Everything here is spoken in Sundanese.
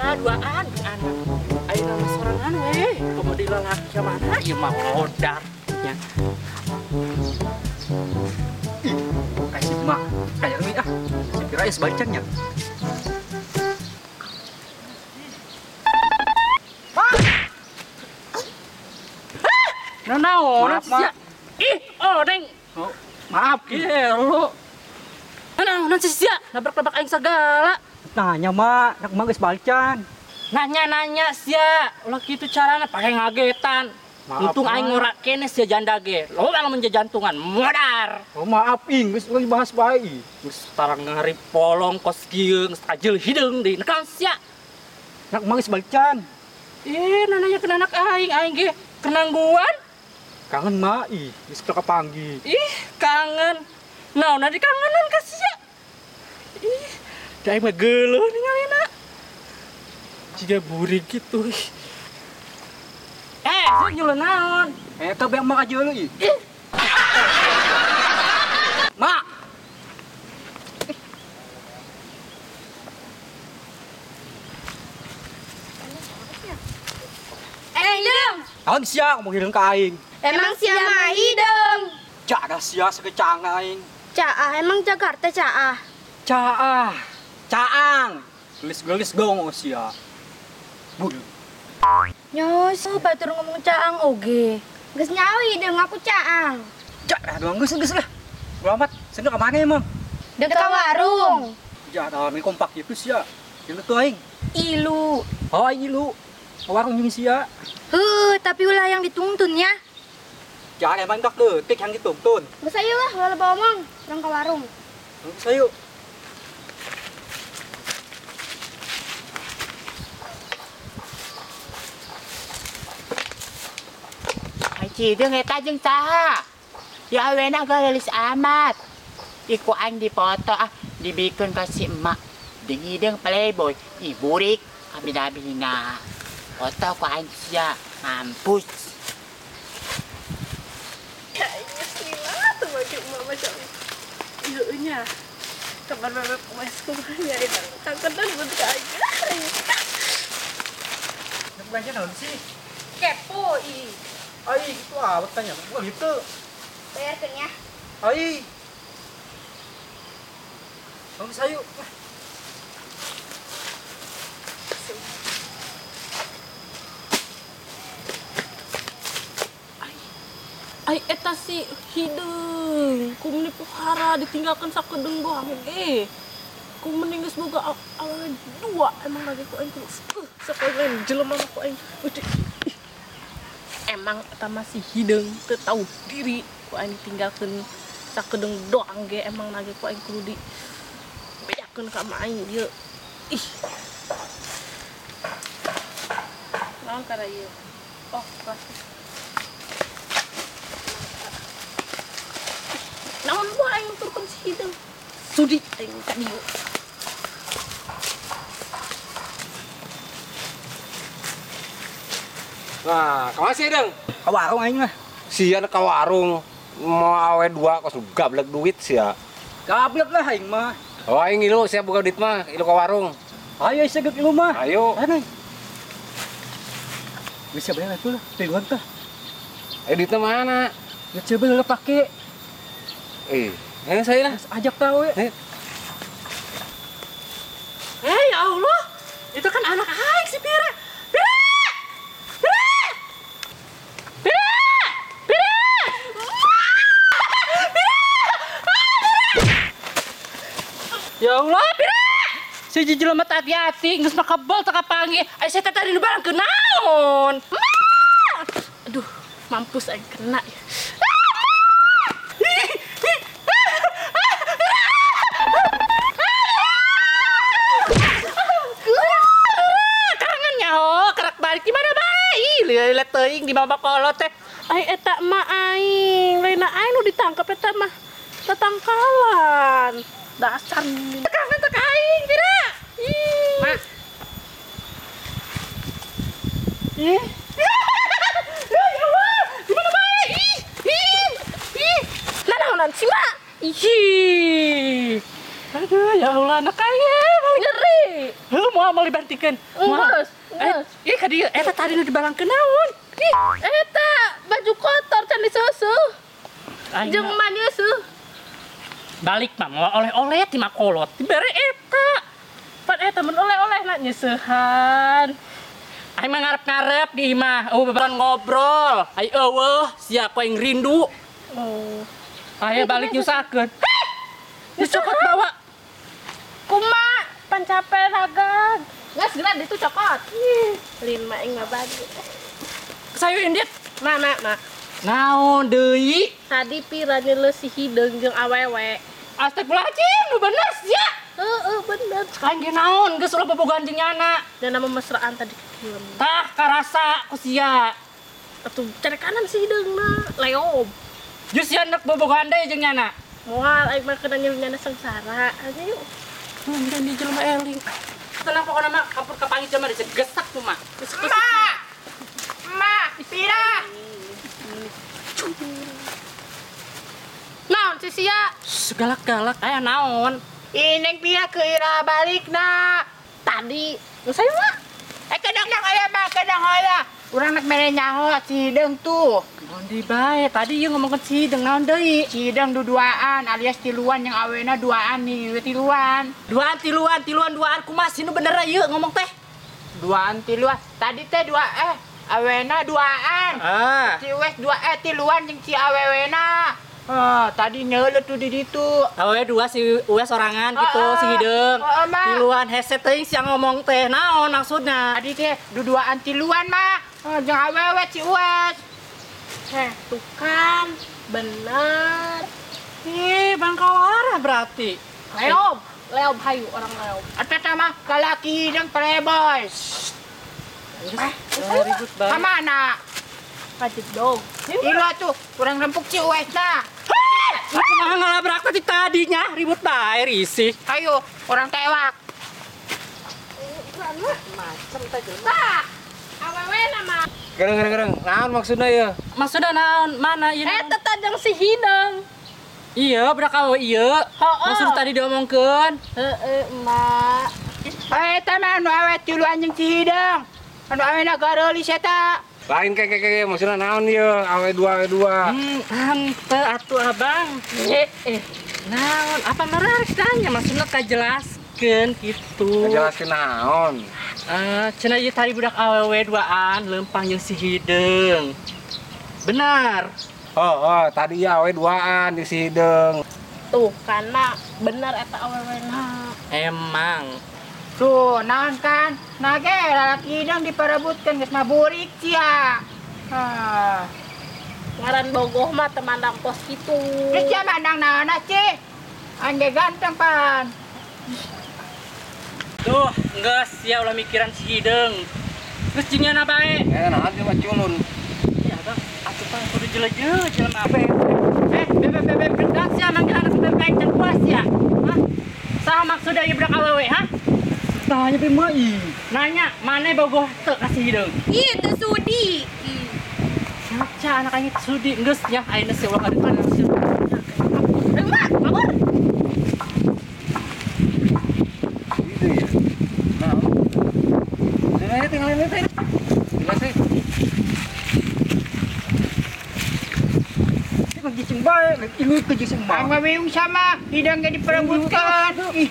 Biasana duaan jeung anak. Ayeuna mah sorangan we. Komo di lalaki mana ieu mah modar nya. Ih, kayak si mak, kayak ini ah. Si Pira ya sebaliknya. Nah, naon Maaf, Mak. Ih, oh neng. Oh, maaf gelo. Nah, naon sih sia? Nabrak-nabrak aing segala. Nanya, Mak, nak mah geus balikan. Nanya-nanya sia, ulah kitu carana pake ngagetan. Maaf, untung aing ngorak kene sia janda ge. Loba lamun jantungan modar. Oh, maaf ing, geus ulah dibahas bae. Geus tarang ngari polong kos kieu, geus ajil hideung deui. Nekan sia. Nak mah geus balikan. Ih, nanya ke anak aing, aing ge kenangguan. Kangen mak, ih, geus teu kapanggih. Ih, kangen. Naon di kangenan ka sia. Ih, da aing mah geuleuh ningalina. Jiga burik gitu. Eh, sia nyuleun naon? Eta beak mak aja leuh ih. Ih. Mak. Eh, hideung. Naon sia ngomong hideung ka aing? Emang sia mah hideung. Caah sia sakecang aing. Caah, emang Jakarta caah. Caah. Caang. Gelis-gelis gong sia. Bul. Nyos, batur ngomong caang oge. Geus nyaho hideung aku caang. Caah doang geus geus lah. Gua amat, sendok ka mana emang? Dek ka warung. Ya, mi kompak gitu sia. Ilu tuh aing. Ilu. Oh, aing ilu. Ka warung jeung sia. Heuh, tapi ulah yang dituntun ya. Jangan emang gak leutik yang dituntun. Geus ayo lah, ulah loba omong, urang ka warung. Geus ayo. Ai hideung eta jeung saha? Ya awena geulis amat. Iku aing dipoto ah, dibikeun ka si emak. Jeung hideung playboy, ih burik kabina-bina. Foto ku aing sia, mampus. Kayaknya selila tuh baju emak macam iya nya. Kabar bebek mas kumaha nyari tangkedan buat aja. Nak belanja naon sih? Kepo ih. Ai gitu awet tanya, gua gitu. Bayarkeun ya. Ai. Bang sayu. Ai eta si hideung, ku meni pohara ditinggalkan sakedeung doang ge. Ku meni geus boga awewe dua emang lagi ku aing kudu sakoleun jelema mah ku aing. Emang eta mah si hideung teu tahu diri ku aing ditinggalkeun sakedeung doang ge emang lagi ku aing kudu di bejakeun ka emak aing ieu. Ih. Naon kana ieu? Oh, plastik. Naon buah aing nuturkeun si hideung. Sudi aing ka dieu. Nah, ka mana sih hideung? Ka warung aing mah. Sia ka warung mau awe dua kos gablek duit sia. Gablek lah aing mah. Oh, aing ngilu sia boga duit mah, ilu ka warung. Ayo sia geuk ilu mah. Ayo. Ayo. Bisa bayar atuh lah, tiluan tah. Ayo duitnya mana? Ya coba lah pake. Eh, saya lah. Ajak tahu ya. Eh, ya Allah. Itu kan anak aing si Pira. Pira! Pira! Pira! Pira! Pira! Ya Allah, Pira! Si jelema teh hati-hati, geus makebel teu kapanggih. Ai saya teh tadi nu barang kenaon? Aduh, mampus aing kena. Lila teuing di mama kolot teh. Ai eta mah aing, lain aing nu ditangkap eta mah tatangkalan. Dasar kangen teh ka aing, Pira. Ih. Mak. Ih. Ya Allah, di mana bae? Ih, ih, ih. Nanaonan si mak? Ih. Aduh, ya Allah, anak aing paling ngeri. Ganti. Heuh moal meuli bantikeun. Geus, geus. Ih ka dieu eta tadi nu dibalangkeun naon? Ih, eta baju kotor can disusuh. Jeung mah nyeusuh. Balik mah moal oleh-oleh ti makolot. Dibere eta. Pan eta mun oleh-oleh na nyeusuhan. Aing mah ngarep-ngarep di imah, eueuh beberan ngobrol. Ai eueuh sia ku aing rindu. Oh. Aya balik nyusahkeun. Heh! Dicokot bawa. Kuma pan capek ragag. Geus geura ditu cokot. Lin mah aing mah bagi. Sayu indit. Ma ma ma. Naon deui? Tadi pira nyeuleus si hideung jeung awewe. Astagfirullahaladzim, nu bener sia. Heeh, bener. Aing ge naon geus ulah bobogohan jeung nyana. Dan nama mesraan tadi kieu. Tah karasa ku sia. Atuh carekanan si hideungna, leob. Geus sia nek bobogohan deui jeung nyana. Moal aing mah kena nyeuleus nyana sengsara. Ayo. Mun di jelema eling. Tenang pokona mah kampur kapanggih jelema disegesak ku mah. Mak. Mak, pira. Naon si sia? Galak-galak aya naon? Ineng pira ke ira balikna. Tadi nu saya mah. Kedang aya mah, kedang aya. Urang nak mere nyaho si hideung tuh. Naon deui bae, tadi ieu ngomongkeun si hideung naon deui? Si hideung duduaan alias tiluan yang awena duaan nih, tiluan. Duaan tiluan, tiluan duaan kumaha sih nu bener ieu ngomong teh? Duaan tiluan. Tadi teh dua awena duaan. Ah. Si wes dua tiluan jeung si awewena. Tadi nyeuleut tuh di ditu. Awewe dua si Uwes sorangan gitu, si hideung. Tiluan hese teuing sia ngomong teh naon maksudna? Tadi teh duduaan tiluan mah. Jeung awewe si Uwes. Heh, tuh kan bener. Ih, bangkawarah berarti. Leob, leob hayu orang leob. Eta mah kalaki hideung playboy. Ribut bae. Ka mana? Kajib dong. Ilu atuh, kurang rempuk si Uwesna. Kumaha ngalabrak tadi tadinya ribut bae risih. Ayo, orang tewak. Macem teh jelema. Tah, awewe nama. Gereng-gereng, naon maksudna ieu? Maksudna naon? Mana ieu? Eta tah jeung si hideung. Iya, budak awewe ieu. Maksud tadi diomongkeun. Heeh, emak. Eta mah anu awe tiluan jeung si hideung. Anu awena gareulis eta. Lain kayak maksudna naon ieu? Awe dua, awe dua. Henteu atuh abang. Naon? Apa menarik nanya maksudna kajelaskeun kitu. Kajelaskeun naon? Cenah ieu tadi budak awewe duaan leumpang jeung si hideung. Benar. Oh, tadi ya awewe duaan jeung si hideung. Tuh, kana bener eta awewena. Emang. Tuh, naon kan? Nah ge lalaki hideung diperebutkeun geus mah burik sia. Hah. Ngaran bogoh mah teu mandang pos kitu. Geus sia mandang naonna sih? Aing ge ganteng pan. Tuh, geus sia ulah mikiran si hideung. Geus jeung nyana bae. Naon teh mah culun. Ya abang, atuh pan kudu jelejeul jelema bae. Bebek bedak sia manggil anak bebek can puas sia. Hah? Saha maksudna ieu budak awewe, hah? Tanya be mah ih. Nanya, mana bogoh teu ka si hideung? Ih, teu sudi. Caca anak aing sudi geus nya ayeuna si ulah kadepan langsung. Ayo mak, kabur. Gitu ya. Naon? Sini tinggalin teh. Jelas sih. Ini cicing bae, ini ke cicing bae. Aing mah bingung sama hideung ge diperebutkeun. Ih,